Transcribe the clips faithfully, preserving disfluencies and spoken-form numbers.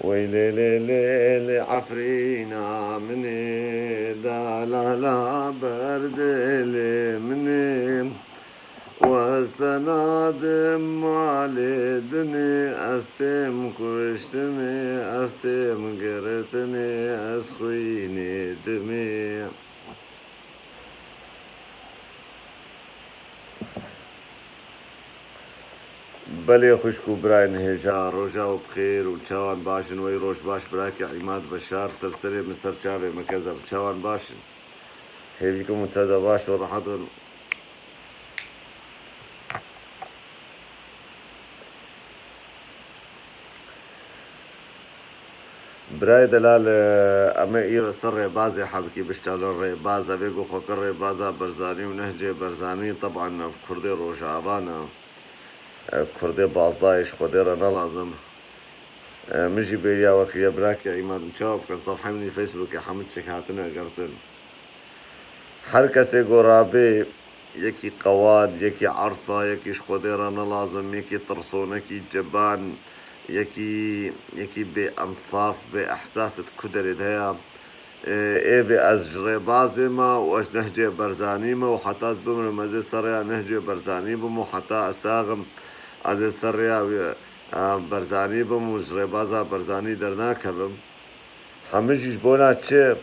Wey lê lê lê lê Efrîna min ê, da la la ber dilê min ê. Westena dim malê dinê, ez têm kuştinê, ez têm girtinê, ez xwînê dimê. Belê xwişk û birayên hêja, roja we bi xêr û çawan baş in, wey roj baş, birakê Îmad Beşar, ser serê min, ser çavê min, keza bi çawan baş in. Hêvî ku min te de baş û rehet bin. Birayê delal, e, em ê îro ser rêbazê hebikî biştalin. Rêbaz, evê ku xwe kir rêbaza Barzanî û Nehcê Barzanî, teban ev kurdê Rojava ne. E, kurdê Bazdayê ji Xwedê re ne lazim. E, min jî bêriya we kiriye, birakê Îmad, min çawa bikin? Sefhê min ê Facebookê hemû tiştek hatine girtin. Her kesê ku rabê, yekî qewad, yekî ersa, yekî ji Xwedê re ne lazim, yekî tirsonekî ceban, yekî, yekî bê ensaf, bê ehsas di ku derê de heye. Ê, ê bê ez ji rêbazê me û ez ji Nehcê Barzanî me û heta ez bimrim ez ê ser rêya Nehcê Barzanî bim û heta ez sax im ez ê ser rêya wî, e, Barzanî bim û ji rêbaza Barzanî dernakevim. Hemû jî ji bona çi?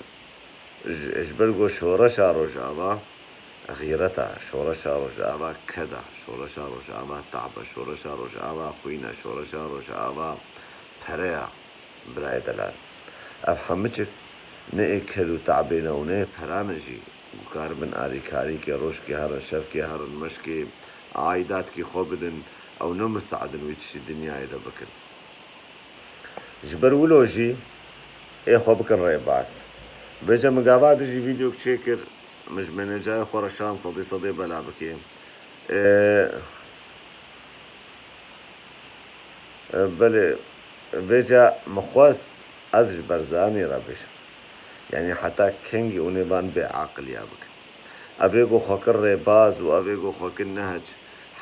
Ji, ji ber ku şoreşa Rojava xîret e, şoreşa Rojava ked e, şoreşa Rojava te'b e, şoreşa Rojava xwîn e, şoreşa Rojava pere ye, birayê delal. Ev hemû çik ne ê ked û te'bê ne û ne ê pera ne jî. Û karibin alîkarîkê, rojkê herin, şevkê herin, meşkê, aîdatkî xwe bidin, ew ne muste'd in wî tiştî dinyayê de bikin. Ji ber wilo jî ê xwe bikin rêbaz. Vêca min gava dijî vîdeok çêkir, min ji menecayê xwe re şand sedî sedê bela bikê. Ê, ê, belê, vêca min xwest ez ji Barzanî re bêjim. Yanî heta kengî hûn ê van bêaqiliya bikin? Evê ku xwe kir rêbaz û evê ku xwe kir nehc,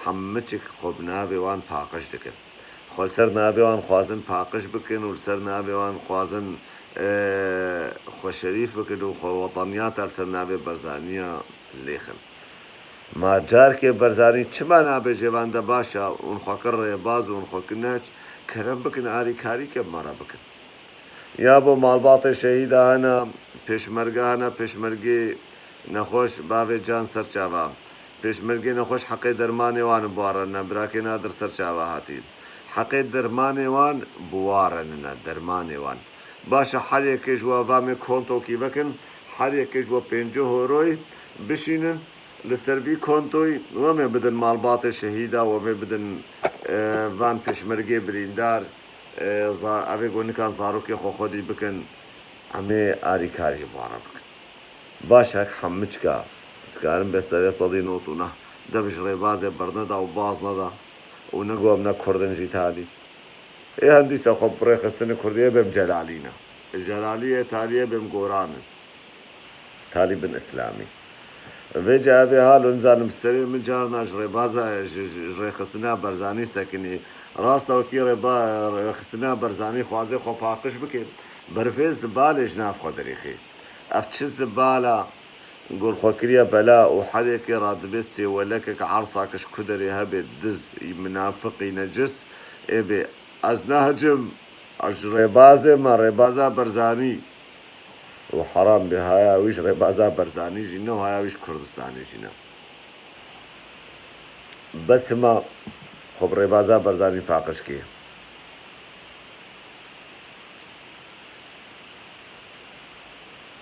hemû çik xwe bi navê wan paqij dikin. Xwe li ser navê wan xwazin paqij bikin û li ser navê wan xwazin, e, xwe şerîf bikin û xwe wetaniyata li ser navê Barzaniya lêxin. Ma carkê Barzanî çima nabêje van de baş e, hûn xwe kir rêbaz û hûn xwe kir nehc, kerem bikin alîkarîke bi me re bikin. Ya bo malbatê şehîda hene, pêşmerge hene, pêşmergê nexweş bavê can ser çava. Pêşmergê nexweş heqê dermanê wan biwarine, birakê Nadir ser çava hatî. Heqê dermanê wan biwarine, dermanê wan. Baş e, her yekê ji we va me kontokî vekin, her yekê ji we pêncî horoyê bişînin, li ser vî kontoyê we me bidin malbatê şehîda, we me bidin, e, van pêşmergê birîndar, e, za-, evê ku nikan zarokê xwe xwedî bikin, em ê alîkarî bi wan re bikin. Baş e, hemû çika, ez karim bê serê sedî nod û neh, dev ji rêbazê berneda û baz neda û ne ku em ne kurd in jî talî. Ê hin dîsa xwe bi rêxistinê kurdiyê bêm Celalî ne. Celalî ê taliyê bêm Goran in. Talî bin Îslamî. Vêca evê halo nizanim serê min carna ji rêbaza, ji, ji, ji rêxistina Barzanî sekinî. Rasta wekî rêba-, rêxistina Barzanî xwazê xwe paqij bike, berfê zibalê ji nav xwe dirêxê. Ev çi zibala? Gor xwe kiriye bela û her yekê radibê sêwelekek ersake ji ku derê hebe diz, î minafiqî necis, ê bê ez nehicim, ez ji rêbazê me, rêbaza Barzanî. Û heram bê haya wî ji rêbaza Barzanî jî ne û haya wî ji Kurdistanê jî ne. Bes hima xwe bi rêbaza Barzanî paqij kê.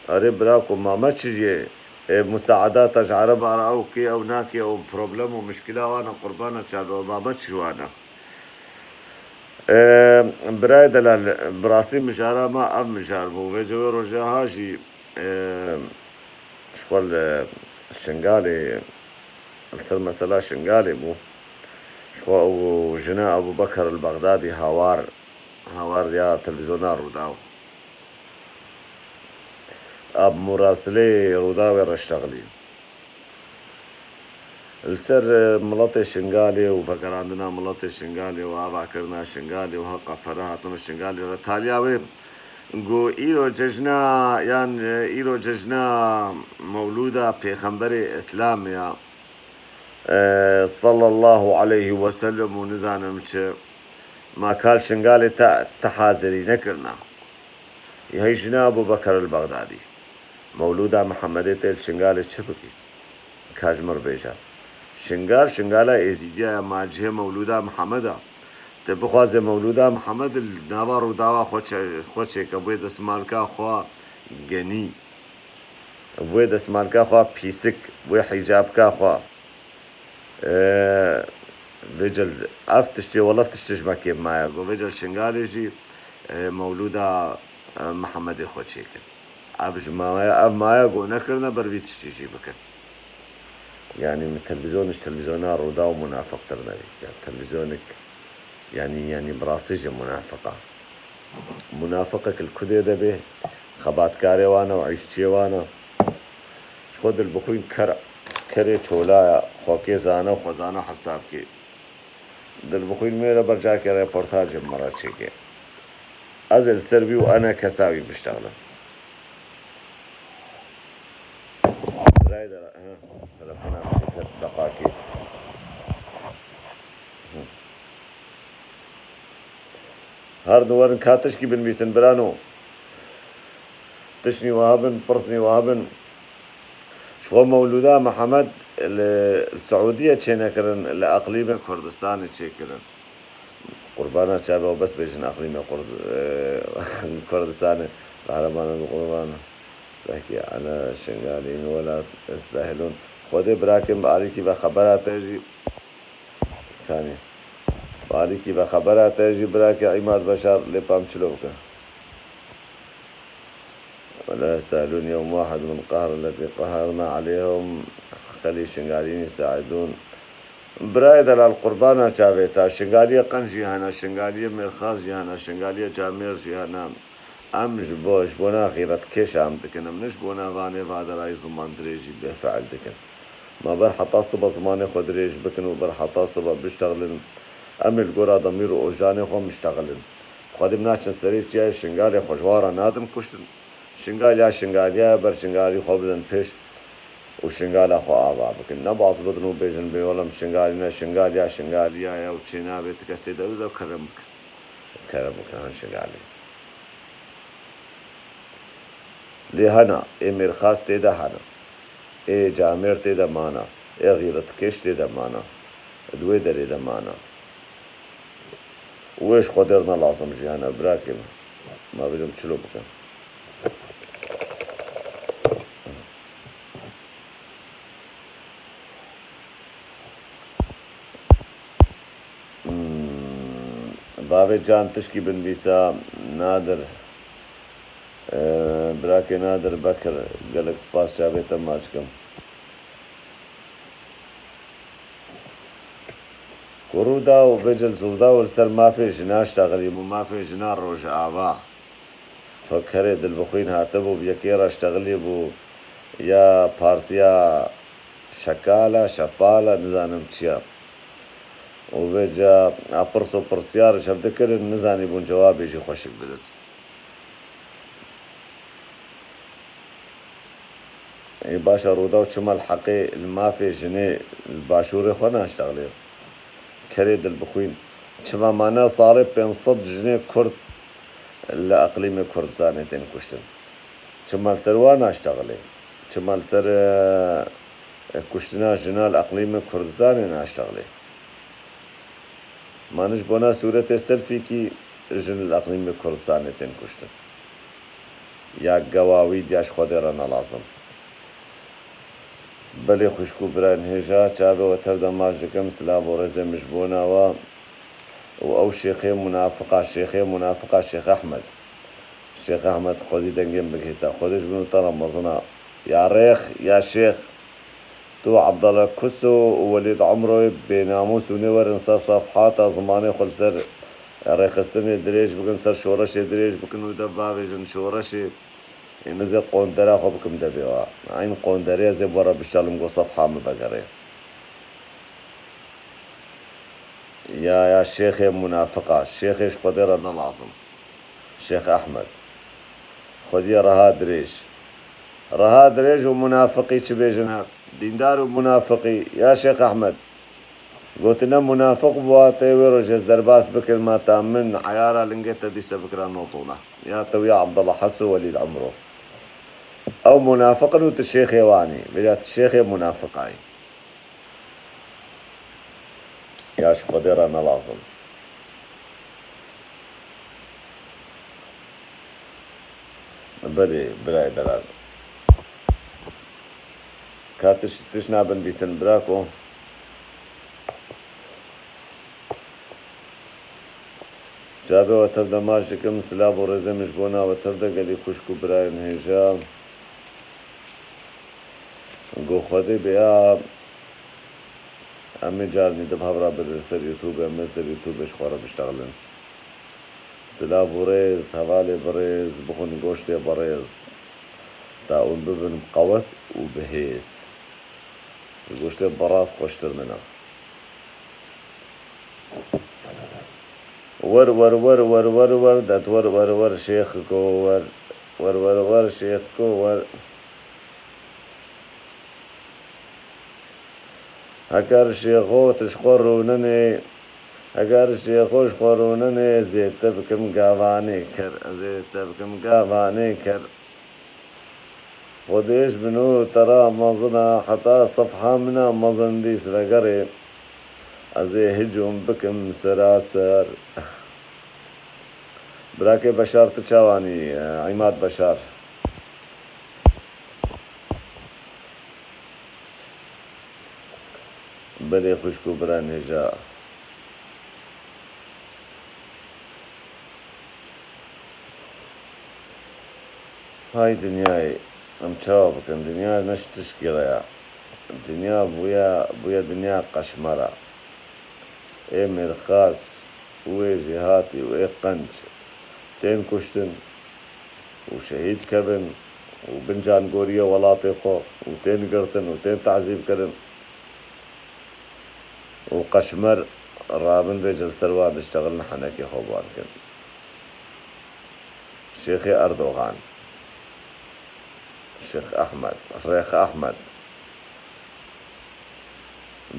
Erê bira ku ma me çi jê, e, musaedata ji Ereba re ew kê, ew nakê, ew problem û mişkila wan e, qurbana çavê we, ma me çi wan e? E, birayê delal, bi rastî mijara me ev mijar bû. Vêca wê roja ha jî, e, ji xwe li Şingalê, li ser mesela Şingalê bû. Ji xwe ew jina Ebûbeker el Bexdadî hawar, hawar ya televîzyona Rûdaw. Ab murasilê Rûdawê re şexlî. Li ser, e, miletê Şingalê û vegerandina miletê Şingalê û avakirina Şingalê û heqa pere hatina Şingalê re taliya wê got, îro cejna, yan, e, îro cejna mewlûda Pêxemberê Îslamê ya, e, sallallahu aleyhi ve sellem û nizanim çi, ma kal Şingalê te, te hazirî nekirina. Hey jina Ebû Bekir el-Bexdadî. Mewlûda Mihemedê tê li Şingalê çi bikî? Ka ji min re bêje. Şingal, Şingala Êzîdiya ya, ma cihê Mewlûda Mihemed a. Te bixwaze Mewlûda Mihemed li nava Rûdawa xwe çe-, xwe çêke, bûyê destmalka xwe genî. Bûyê destmalka xwe pîsik, bûyê hîcabka xwe. Ee, vêcel ev tiştê, wela ev tiştê ji me kêm maye. Got vêcel Şingalê jî, e, Mewlûda, e, Mihemedê xwe çêkin. Ev ji maye, ev maye got nekirine ber vî tiştî jî bikin. Yanî min televîzyon ji televîzyona Rûdaw munafiqtir nedîtiye. Televîzyonek, yanî, yanî bi rastî jî munafiq e. Munafiqek li kudê de bê, xebatkarê wan e û îşçiyê wan e. Ji xwe dilbixwîn ker, kerê çolaya, xwekê zana û xwezana hesabkê. Dilbixwîn mêre ber carkê reportajê min re çêke. Ez ê li ser wî û ene kesa wî biştexlim. Birayê de, ha, telefona min ket deqakê. Hı. Her du werin ka tişkî binivîsin birano. Tiştnî wiha bin, pirsnî wiha bin. Ji xwe Mewlûda Mihemed li Siûdiye çênekirin, li eqlîmê Kurdistanê çêkirin. Qurbana çavê we bes bêjin eqlîmê Kurd-, e, Kurdistanê. Qehremanên qurban. Tehkî ana Şingalîn wela estehilûn. Xwedê birakên bi alîkî ve xebera te jî. Kanî. Balîkî ve xebera te jî birakê Îmad Beşar lê pam çilo bike. ولا يستاهلون يوم واحد من قهر التي قهرنا عليهم. Xelî Şingalînî saidûn. Birayê delal qurbana çavê ta. Şingaliye qenc jî hene, Şingaliye mêrxas jî hene, Şingaliye camêr jî hene. Em ji bo, ji bona xîretkêşa em dikin, em ne ji bona vanê vaderayî ziman dirêjî bêfeil dikin. Ma ber heta sibe zimanê xwe dirêj bikin û ber heta sibe biştexilin, em ê li gora demîr û ojanê xwe miştexilin. Xwedê em naçin serê çiyayê Şingalê xwe ji wan re nadin kuştin. Şingal ya Şingaliya ye, ber Şingalî xwe bidin pêş û Şingala xwe ava bikin. Ne baz bidin û bêjin bê welem Şingalî ne, Şingal ya Şingaliya ye û çê nabe, ti kes tê de bide kerem bikin. Kerem bikin han Şingalê. Lê hena, ê mêrxas tê de hena. Ê camêr tê de mana. Ê xîretkêş tê de mana. Di wê derê de mana. Û ê ji Xwedê re ne lazim jî hene, birakê min. Ma bêjim çilo bikin. Hmm, Bavê Can tişkî binivîsa Nadir. Ee, birakê Nadir Bekir, gelek spas çavê te maç kim. Ku Rûdaw, vêcel Rûdaw li ser mafê jina ştexilî bû, mafê jina Rojava. Xwe kerê dilbixwîn hatibû, bi yekê re ştexilî bû, ya partiya Şekala, Şepala, nizanim çi ya. Û vêca a pirs û pirsyar ji hev dikirin, nizanîbûn cewabê jî xweşik bidin. Ê, baş e, Rûdaw çima li heqê, li mafê jinê li başûrê xwe naştexlê? Kerê dilbixwîn. Çima ma ne salê pênc sed jinê Kurd li eqlîmê Kurdistanê tên kuştin? Çima li ser wan naştexlê? Çima li ser, e, e, kuştina jina li eqlîmê Kurdistanê naştexlê? Ma ne ji bona sûretê selfîkî jin li eqlîmê Kurdistanê tên kuştin? Ya gewawî diya ji Xwedê re ne lazim. Belê xwişk û birayên hêja, çavê we tev de maç dikim, silav û rêzê min ji bona we û ew şêxê munafiqa, şêxê munafiqa Şêx Ehmed. Şêx Ehmed, xwezî dengê min bigihîta. Xwedê ji min û te re mezin a. Ya rêx, ya şêx. Tu Abdallah Kuso û Welîd Umroyê bênamûs hûn ê werin ser sefhata zimanê xwe li ser rêxistinê dirêj bikin, ser şoreşê dirêj bikin û dev bavêjin şoreşê. Ê, min zê qondera xwe bikim devê wa. Eyn qonderê ez ê bo re bişelim go sefha min vegerê. Ya, ya şêxê munafiqa, şêxê ji Xwedê re ne lazim. Şêx Ehmed. Xwediyê reha dirêj. Reha dirêj û munafiqî çi bêjine? Dîndar û munafiqî. Ya Şêx Ehmed. Gotine munafiq bûa, tê wê rojê ez derbas bikim, ma ta min eyara lingê te dîse bikira notona. Ya te wî Abdullah Heso welî li emro. Ew munafiq in û tu şêxê wan î. Vêca tu şêxê munafiqayî. Ya ji Xwedê re ne lazim. Belê, birayê delal. Ka tiş, tiş nabinivîsin, birako. Çavê we tev de maç dikim, silav û rêzê min ji bona we tev de, gelî xwişk û birayên hêja. Go Xwedê bêya, em ê carinî di bi hev re birin ser YouTube, em ê ser YouTube ji xwe re biştexilin. Silav û rêz, hevalê birêz, bixwin goştê berêz. Ta hûn bibin bi qewet û bi hêz. Goştê beraz xweştir nina. Wer, wer, wer, wer, wer, wer, det wer, wer, wer, şêxiko wer. Wer, wer, wer, şêxiko wer. Heger şêxo tu ji xwe rûninê, heger şêxo ji xwe rûninê, ez ê te bikim gavanê ker, ez ê te bikim gavanê ker. Xwedê ji min û te re mezin e, heta sefha min a mezin dîs vegerê, ez ê hicûm bikim seraser. Birakê Beşar, tu çawanî, Îmad Beşar? Belê xwişk û birayên hêja. Hay dinyayê, em çawa bikin? Dinya ne ji tişkî re ya. Dinya bûye, bûye dinya qeşmera. Ê mêrxas û ê jêhatî û ê qenc tên kuştin û şehîd kevin û bin cangoriyê welatê xwe û tên girtin û tên tezîbkirin. Û qeşmer rabin vê cil ser wan diştexilin, henekê xwe bi wan dikin. Şêxê Erdogan, Şêx Ehmed, Rêx Ehmed.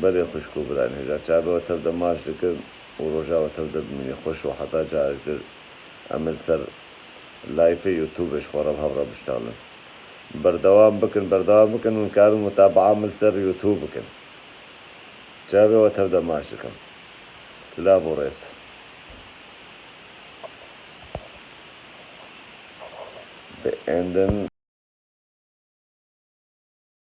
Belê xwişk û birayên hêja, çavê we tev de maç dikin û roja we tev de bimînî. Xweş û heta carek din em ê li ser layfê YouTube ji xwe re bi hev re biştexilin. Berdewam bikin, berdewam bikin, hûn karin mutabaa min li ser YouTube bikin. Çavê we tev de maç dikim. Silav û rêz. Beenden.